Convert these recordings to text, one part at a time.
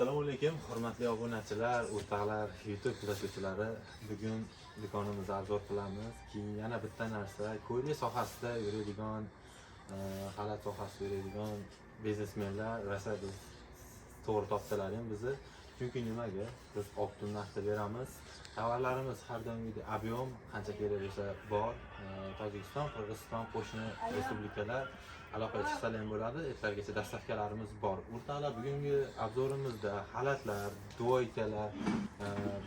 Assalomu alaykum, hurmatli obunachilar, o'rtoqlar, YouTube kuzatuvchilari. Bugun do'konimizni обзор qilamiz. Keyin yana bitta narsa, ko'ylak sohasida yuradigan, xalat sohasida yuradigan biznesmenlar rosa biz to'g'ri topdilar ham bizni. Chunki nimaga? Biz оптом narxda beramiz. Tovarlarimiz har doimgidek объем qancha kerak bo'lsa bor. Tojikiston, Qirg'iziston, qo'shni respublikalar aloqaga chiqsalar ham bo'ladi. Ertalabgacha доставка larimiz bor. O'rtoqlar, bugungi обзор imizda xalatlar, двойка lar,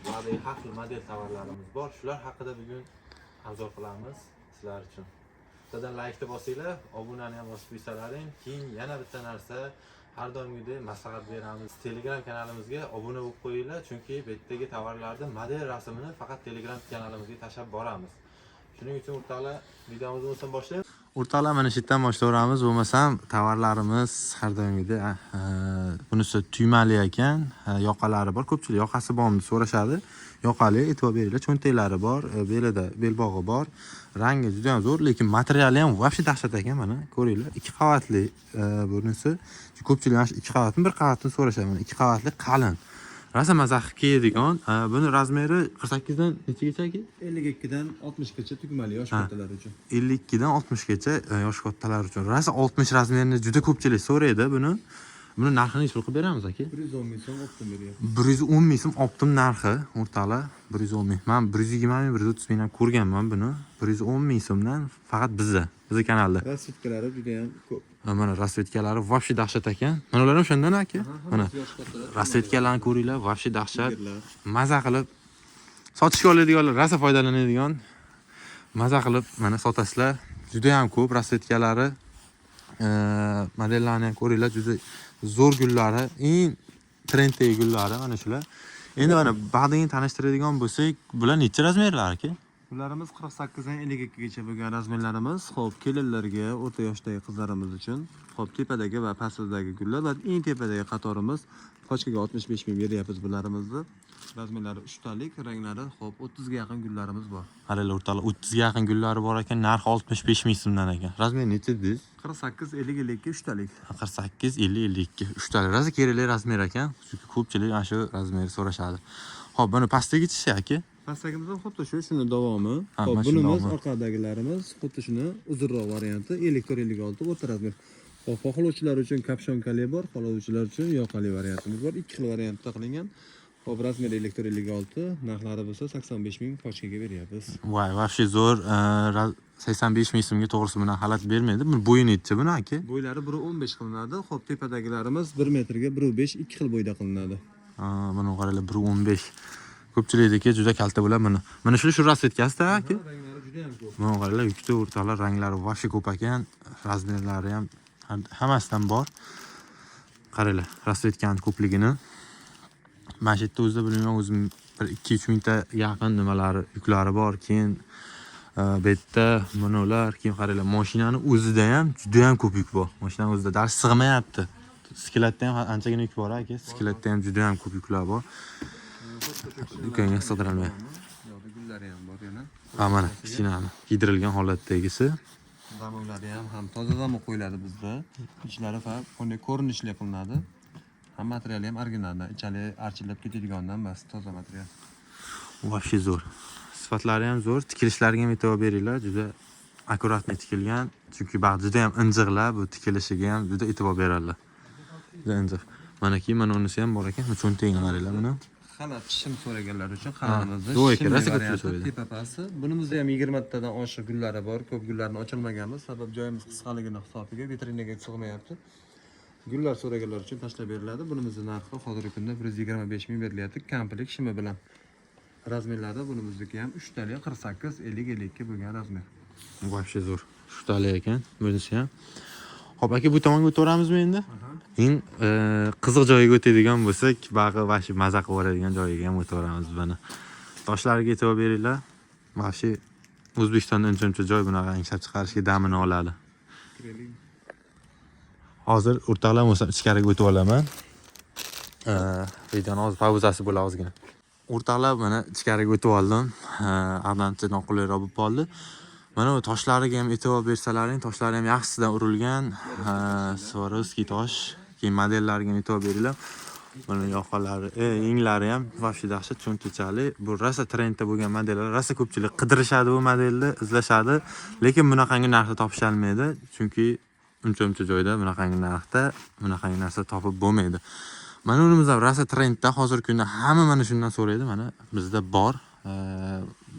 ba'zi har xil model tovarlarimiz bor. Shular haqida bugun обзор qilamiz sizlar uchun. Bittadan laykni bosinglar, obunani ham bosib qo'ysalaring. Keyin yana bitta narsa, har doimgidek maslahat beramiz. Telegram kanalimizga obuna bo'lib qo'yinglar, chunki bu yerdagi tovarlarni model rasmini faqat Telegram kanalimizga tashlab boramiz. Shuning uchun, o'rtoqlar, videomizni bo'lsam boshlaymiz. O'rtoqlar, mana shu yerdan boshlayveramiz. Bo'lmasam tovarlarimiz har doimgidek, bunisi tuymali ekan, yoqalari bor. Ko'pchilik yoqasi bormi deb so'rashadi. Yoqali, e'tibor beringlar, cho'ntaklari bor, belida belbog'i bor. Rangi juda ham zo'r, lekin materiali ham вообще dahshat ekan, mana ko'ringlar. Ikki qavatli bunisi. Ko'pchilik mana shu ikki qavatmi, bir qavatni so'rashadi. Mana ikki qavatli, qalin. Rosa maza qilib kiyadigan. Buni размер i 48 dan nechagacha aka? 52 dan 60 gacha tugmali yosh kattalar uchun. 52 dan 60 gacha yosh kattalar uchun. Rosa 60 размер ini juda ko'pchilik so'raydi buni. Buni narxini necha pul qilib beramiz, aka? 110 ming so'm оптом beryapti. 110 ming so'm оптом narxi, o'rtoqlar, 110 ming. Men 120 ming, 130 ming ham ko'rganman buni. 110 ming so'mdan faqat bizda kanalda. Расцветка lari juda ham ko'p. Ha, mana расцветка lari вообще dahshat ekan. Mana ular ham shundan, aka. Mana Hammasi yosh kattalar. расцветка larni ko'ringlar, вообще dahshat. Tigerlar. Maza qilib sotishga oladiganlar, rosa foydalanadigan, maza qilib mana sotasizlar. Juda ham ko'p расцветка lari, modellarni ham ko'ringlar, juda zo'r gullari, eng trenddagi gullari mana shular. Endi mana bag'dagini tanishtiradigan bo'lsak, bular necha размер lar, aka? Bularimiz 48 dan 52 gacha bo'lgan размер larimiz. Xo'p, kelinlarga, o'rta yoshdagi qizlarimiz uchun. Xo'p, tepadagi va pastidagi gullar va eng tepadagi qatorimiz пачка ga 65 ming beryapmiz bularimizni. Размер lari 3 talik, ranglari, xo'p, 30 ga yaqin gullarimiz bor. Qaranglar, o'rtoqlar, 30 ga yaqin gullari bor ekan, narxi 65 ming so'mdan ekan. Размер necha dedingiz? 48, 50, 52 3 talik. 48, 50, 52 uchtalik. Rosa kerakli размер ekan, chunki ko'pchilik mana shu размер so'rashadi. Ho'p, buni pastdagichi, aka? Pastdagimiz ham xuddi shu, shuni davomi. Ha, Xo'p, mana shuni bunimiz davomi. Orqadagilarimiz xuddi shuni uzunroq varianti 54, 56 o'rta размер. Xo'p, xohlovchilar uchun капюшонка li bor, xohlovchilar uchun yoqali variantimiz bor. Ikki xil variantda qilingan. Xo'p, размер 54, 56, narxlari bo'lsa 85 ming пачка ga beryapmiz. Voy, вообще zo'r. 85 ming so'mga to'g'risi bunaqa xalat bermaydi. Buni bo'yi necha buni, aka? Bo'ylari 1.15 qilinadi. Xo'p, tepadagilarimiz 1 metrga 1.5, ikki xil bo'yda qilinadi. Ha, buni qaranglar, 1.15. Ko'pchilikniki juda kalta bo'ladi buni. Mana shu расцветка sida, aka. Ranglari juda ham ko'p. Buni qaranglar, yukni, o'rtoqlar, ranglari вообще ko'p ekan. Размер lari ham hammasidan bor. Qaranglar, расцветка ni ko'pligini. Mana shu yerda o'zida, bilmayman, o'zim bir 2-3 mingta yaqin nimalari, yuklari bor. Keyin bu yerda bunalar, keyin qaranglar, mashinani o'zida ham juda ham ko'p yuk bor. Mashinani o'zida dars sig'mayapti. Склад da ham anchagina yuk bor, aka. Склад da ham juda ham ko'p yuklar bor. Do'konga sig'dirolmayapti. Bu yoqda gullari ham bor yana. Ha, mana kichkinani kiydirilgan holatdagisi. Замок lari ham toza замок qo'yiladi bizda. Ichlari faqat bunday ko'rinishli qilinadi. Ham materiali ham originaldan, ichali archilab ketadigandan emas, toza material. Вообще zo'r. Sifatlari ham zo'r, tikilishlariga ham e'tibor beringlar, juda аккуратный tikilgan. Chunki ba'zi juda ham injiqlar, bu tikilishiga ham juda e'tibor beradilar. Juda injiq. Mana keyin mana unisi ham bor ekan. Cho'ntagini qaranglar buni. Xalat shim so'raganlar uchun xalatimizni zo'r ekan, shimli rosa ko'pchilik varianti, so'raydi. Tepa pasti. Bunimizda ham 20 tadan oshiq gullari bor. Ko'p gullarni ocholmaganmiz. Sabab joyimiz qisqaligini hisobiga vitrinaga sig'mayapti. Gullar so'raganlar uchun tashlab beriladi. Bunimizni narxi hozirgi kunda 125 ming berilyapti. Komplekt shimi bilan. Размер lari bunimizniki ham 3 talik 48, 50, 52 bo'lgan размер. Вообще zo'r. Shtali ekan bunisi ham. Xo'p, aka, bu tomonga o'taveramizmi endi? Eng qiziq joyiga o'tadigan bo'lsak, bag'i вообще maza qilib yuboradigan joyiga ham o'taveramiz buni. Toshlarga e'tibor beringlar. Вообще O'zbekistonda uncha-muncha joy bunaqa ishlab chiqarishga damini oladi. Hozir, o'rtoqlar, bo'lsam ichkariga o'tib olaman. Videoni hozir pauzasi bo'ladi ozgina. O'rtoqlar, mana ichkariga o'tib oldim. Ancha noqulayroq bo'lib qoldi. Mana bu toshlariga ham e'tibor bersalaring, toshlari ham yaxshisidan urilgan. Swarovski tosh. Keyin modellariga ham e'tibor beringlar. Mana yoqalari, yenglari ham вообще dahshat cho'ntakchali. Bu rosa trendda bo'lgan modellar, rosa ko'pchilik qidirishadi bu modelni, izlashadi. Lekin bunaqangi narxda topisholmaydi, chunki uncha-muncha joyda bunaqangi narxda bunaqangi narsa topib bo'lmaydi. Mana unimiz ham rosa trendda, hozirgi kunda hamma mana shundan so'raydi. Mana bizda bor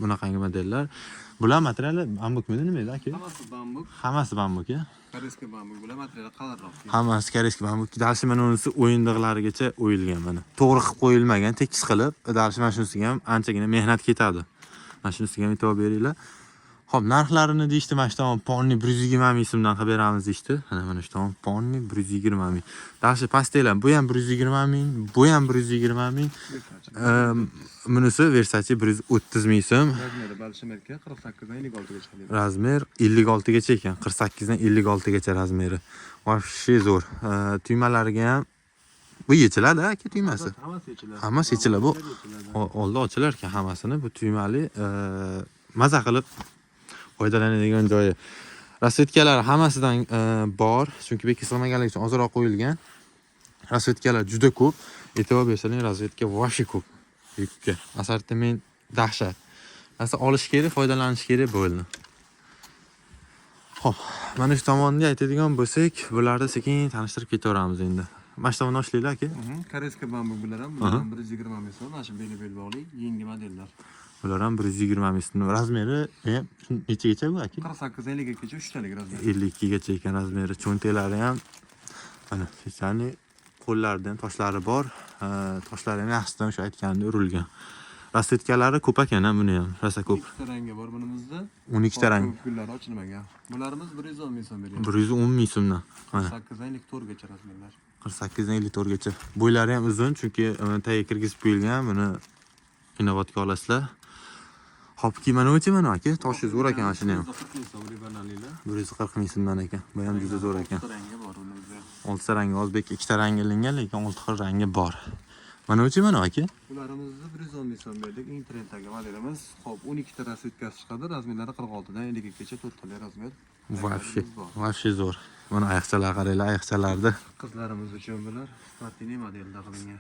bunaqangi modellar. Bular materiali bambukmidi, nima edi aka? Hammasi bambuk. Hammasi bambuk, ya? Корейский bambuk bular, materiali qalinroq. Hammasi корейский bambuk. Дальше mana unisi o'yindiqlarigacha o'yilgan mana. To'g'ri qilib qo'yilmagan, tekis qilib. Дальше mana shunisiga ham anchagina mehnat ketadi. Mana shunisiga ham e'tibor beringlar. Xo'p, narxlarini deyishdi, mana shu tomon полный 120 ming so'mdan qilib beramiz deyishdi. Mana shu tomon полный 120 ming. Дальше pastdagilar bu ham 120 ming, bu ham 120 ming. Bunisi Versace 130 ming so'm. Размер i большой мерка 48 dan 56 gacha chiqadi. Размер 56 gacha ekan. 48 dan 56 gacha размер i. Вообще zo'r. Tuymalariga ham bu yechiladi aka tuymasi. Hammasi yechiladi. Hammasi yechiladi. Bu oldi ochilar ekan hammasini. Bu tuymali maza qilib foydalanadigan joyi. Расцветка lar hammasidan bor, chunki bekka sig'maganligi uchun ozroq qo'yilgan. Расцветка lar juda ko'p. E'tibor bersangiz, расцветка вообще ko'p. Yukka. Assortiment dahshat. Narsa olish kerak, foydalanish kerak bo'ldi. Xo'p, mana shu tomonni aytadigan bo'lsak, bularni sekin tanishtirib ketaveramiz endi. Mana shu tomondan boshlaylik aka. Корейский bambuk bular ham, bular ham 120 ming so'm, mana shu beli belbog'li yangi modellar. Bular ham 120 ming so'm. Размер i nechagacha bu aka? 48 dan 52 gacha 3 talik размер. 52 gacha ekan размер i. Cho'ntaklari ham mana специальный, qo'llarida ham toshlari bor. Toshlari ham yaxshisidan o'sha aytganimdek urilgan. Расцветка lari ko'p ekan ha, buni ham rosa ko'p. 12 ta rangi bor bunimizda. 12 ta rang. Ko'p gullari ochilmagan. Bularimiz 110 ming so'm beryapti. 110 ming so'mdan. Mana 48 dan 54 gacha размер lar. 48 dan 54 gacha. Bo'ylari ham uzun, chunki tagiga kirgizib qo'yilgan. Buni inobatga olasizlar. Hop, mana uchi mana aka, toshi zo'r ekan mana shuni ham. 140 ming so'm ribanalilar. 140 ming so'mdan ekan. Bu ham juda zo'r ekan. 6 rangi bor bunimizda. 6 ta rangi, o'zbek ikkita rangi ilingan, lekin 6 xil rangi bor. Mana uchi mana aka. Bularimizni 110 ming so'm berdik. Eng trenddagi modelimiz. Xo'p, 12 ta расцветка si chiqadi. Размер lari 46 dan 52 gacha 4 tali размер. Вообще, Ranglarimiz bor. вообще zo'r. Mana ayiqchalar qaranglar, ayiqchalarni. Qizlarimiz uchun bular спортивный modelda qilingan.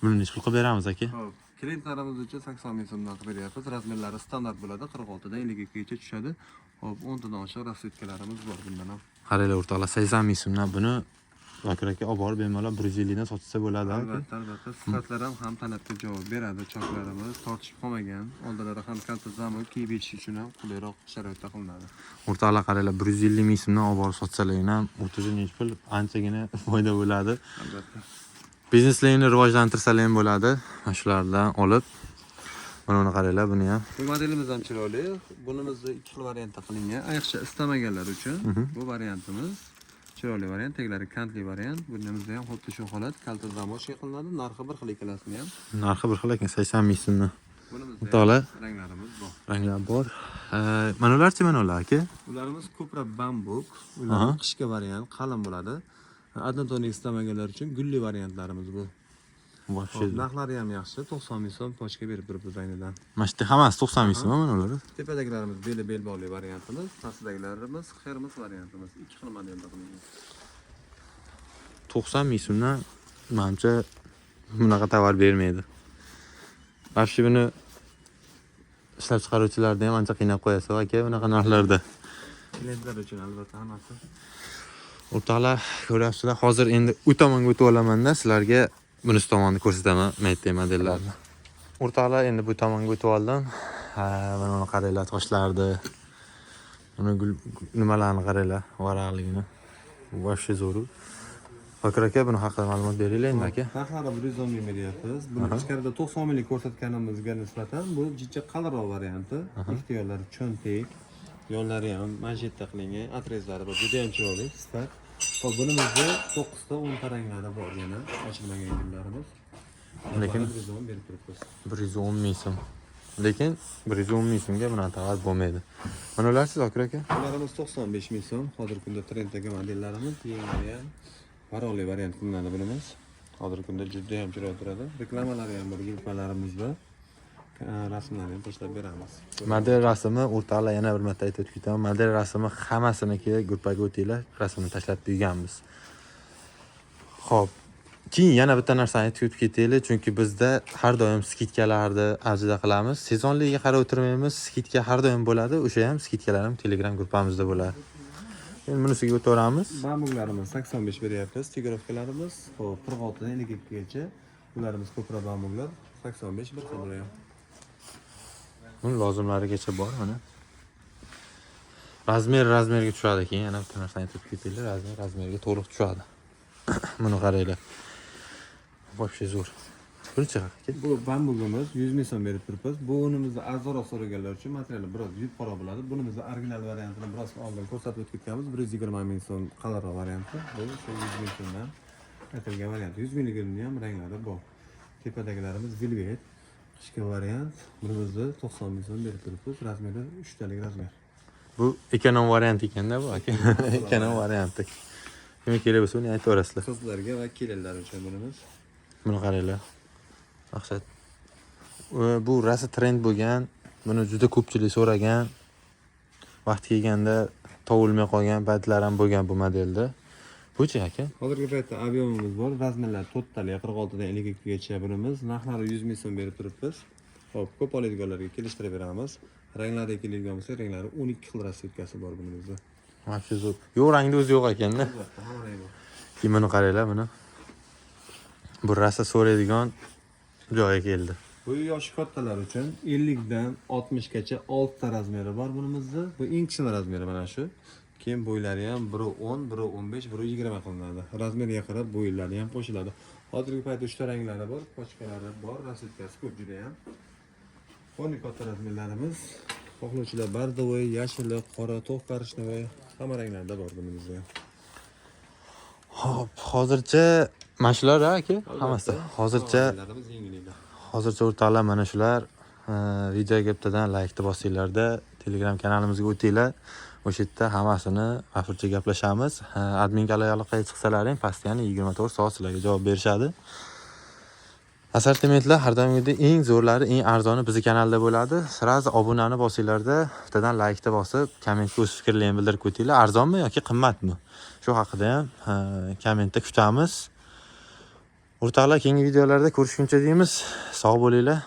Buni necha pul qilib beramiz aka? Xo'p, klientlarimiz uchun 80 ming so'mdan qilib beryapmiz. Размер lari standart bo'ladi. 46 dan 52 gacha tushadi. Xo'p, 10 tadan oshiq расцветка larimiz bor bundan ham. Qaranglar o'rtoqlar, 80 ming so'mdan buni Zokir aka olib borib bemalol 150 dan sotsa bo'ladi aka. Albatta, albatta. Sifatlar ham talabga javob beradi. Choklarimiz tortishib qolmagan. Oldilari ham kalta замок kiyib yetish uchun ham qulayroq sharoitda qilinadi. O'rtoqlar qaranglar, 150 ming so'mdan olib borib sotsalar ham o'rtacha necha pul, anchagina foyda bo'ladi. Albatta. Bizneslaringni rivojlantirsalar ham bo'ladi. Mana shulardan olib. Mana uni qaranglar, buni ham. Bu modelimiz ham chiroyli. Bunimizni ikki xil variantda qilingan. Ayiqcha istamaganlar uchun bu variantimiz chiroyli variant, taglari kantli variant. Bunimizda ham xuddi shu holat, kalta замочка qilinadi. Narxi bir xil ikkalasini ham. Narxi bir xil ekan, 80 ming so'mdan. Bunimizda O'rtoqlar, ham ranglarimiz bor. Ranglar bor. Mana ularchi, mana ular aka? Ularimiz ko'proq bambuk, ular qishki variant, qalin bo'ladi. Однотонный istamaganlar uchun gulli variantlarimiz bu. Вообще. Xo'p, narxlari ham yaxshi, 90 ming so'm пачка berib turibmiz aynidan. Mana shu hammasi 90 ming so'm mana ular. Tepadagilarimiz beli belbog'li variantimiz, pastidagilarimiz Hermes variantimiz. Ikki xil modelda qilingan. 90 ming so'mdan manimcha bunaqa tovar bermaydi. Вообще buni ishlab chiqaruvchilarni ham ancha qiynab qo'yasiz aka bunaqa narxlarda. Klientlar uchun albatta hammasi. O'rtoqlar, ko'ryapsizlar, hozir endi u tomonga o'tib olamanda sizlarga bunisi tomonni ko'rsataman, Mette modellarni. O'rtoqlar, endi bu tomonga o'tib oldim. Ha, mana uni qaranglar, toshlarni. Buni gul nimalarni qaranglar, varaqligini. Вообще zo'r. Zokir aka, buni haqida ma'lumot beringlar endi aka. Narxlari 110 ming beryapmiz. Buni ichkarida 90 minglik ko'rsatganimizga nisbatan bu jicha qalinroq varianti. Ixtiyorlari cho'ntak, yonlari ham manjetda qilingan, отрез lari bor. Juda ham chiroyli sifat. Xo'p, bunimizda 9 ta 10 ta ranglari bor yana ochilmagan gullarimiz. Lekin 110 berib turibmiz. 110 ming so'm. Lekin 110 ming so'mga bunaqa tovar bo'lmaydi. Mana ular siz Zokir aka? Bularimiz 95 ming so'm. Hozirgi kunda trenddagi modellarimiz, yenglari ham varaqli variant qilinadi bunimiz. Hozirgi kunda juda ham chiroyli turadi. Reklamalari ham bor gruppalarimizda. Rasmlarni ham tashlab beramiz. Model rasmi o'rtoqlar, yana bir marta aytib o'tib ketaman. Model rasmi hammasiniki gruppaga o'tinglar, rasmini tashlab qo'yganmiz. Xo'p, Keyin yana bitta narsani aytib o'tib ketaylik, chunki bizda har doim скидка larni avjida qilamiz. Sezonligiga qarab o'tirmaymiz, скидка har doim bo'ladi. O'sha ham скидка lar ham Telegram gruppamizda bo'ladi. Endi bunisiga o'taveramiz. Bambuklarimiz 85 beryapmiz, тигровка larimiz. Xo'p, 46 dan 52 gacha. Bularimiz ko'proq bambuklar, 85 bir xil bular ham. Buni lozimlarigacha bor mana. Размер размер ga tushadi keyin yana bitta narsani aytib ketaylik, размер размер ga to'liq tushadi. Buni qaranglar. Вообще zo'r. Buni-chi, aka? Bu bambugimiz 100 ming so'm berib turibmiz. Bu unimizni arzonroq so'raganlar uchun materiali biroz yupqaroq bo'ladi. Bunimizni original variantini biroz oldin ko'rsatib o'tib ketganmiz. 120 ming so'm qalinroq varianti. Bu shu 100 ming so'mdan aytilgan variant. 100 mingligini ham ranglari bor. Tepadagilarimiz velvet, qishki variant. Bunimizni 90 ming so'm berib turibmiz. Размер i 3 talik размер. Bu эконом variant ekanda bu, aka. Эконом varianti. Kimga kerak bo'lsa, uni aytaverasizlar. Qizlarga va kelinlar uchun bunimiz. Buni qaranglar. Maqsad. Bu rosa trend bo'lgan. Buni juda ko'pchilik so'ragan. Vaqti kelganda tovilmay qolgan paytlar ham bo'lgan bu modelda. Buchi, aka? Hozirgi paytda объем imiz bor. Размер lar to'rttalik, 46 dan 52 gacha bunimiz. Narxlari 100 ming so'm berib turibmiz. Xo'p, ko'p oladiganlarga kelishtirib beramiz. Ranglariga keladigan bo'lsak, ranglari 12 xil расцветка si bor bunimizda. Вообще zo'r. Yo'q rangda o'zi yo'q ekanda. Albatta, hamma rang bor. Keyin buni qaranglar buni. Bu rosa so'raydigan joyi keldi. Bu yoshi kattalar uchun 50 dan 60 gacha 6 ta размер i bor bunimizda. Bu eng kichkina размер i mana shu. Keyin bo'ylari ham biri 10, biri 15, biri 20 qilinadi. Размер ga qarab bo'ylari ham qo'shiladi. Hozirgi paytda 3 ta ranglari bor, пачка lari bor, расцветка si ko'p juda ham. O'n katta размер larimiz. Xohlovchilar бордовый, yashili, qora, to'q коричневый, hamma ranglarda bor bunimizda. Xo'p, hozircha mana shular aka, hammasi. Hozircha Ranglarimiz yengilliklar. Hozircha, o'rtoqlar, mana shular. Videoga bittadan laykni bosinglarda, Telegram kanalimizga o'tinglar. O'sha yerda hammasini bafurja gaplashamiz. Админка aloqaga chiqsalaring, постоянно 24 soat sizlarga javob berishadi. Assortimentlar har doimgidek eng zo'rlari, eng arzoni bizni kanalda bo'ladi. Сразу obunani bosinglarda, bittadan laykni bosib, kommentga o'z fikrlaringni bildirib o'tinglar. Arzonmi yoki qimmatmi? Shu haqida ham kommentda kutamiz. O'rtoqlar, keyingi videolarda ko'rishguncha deymiz. Sog' bo'linglar.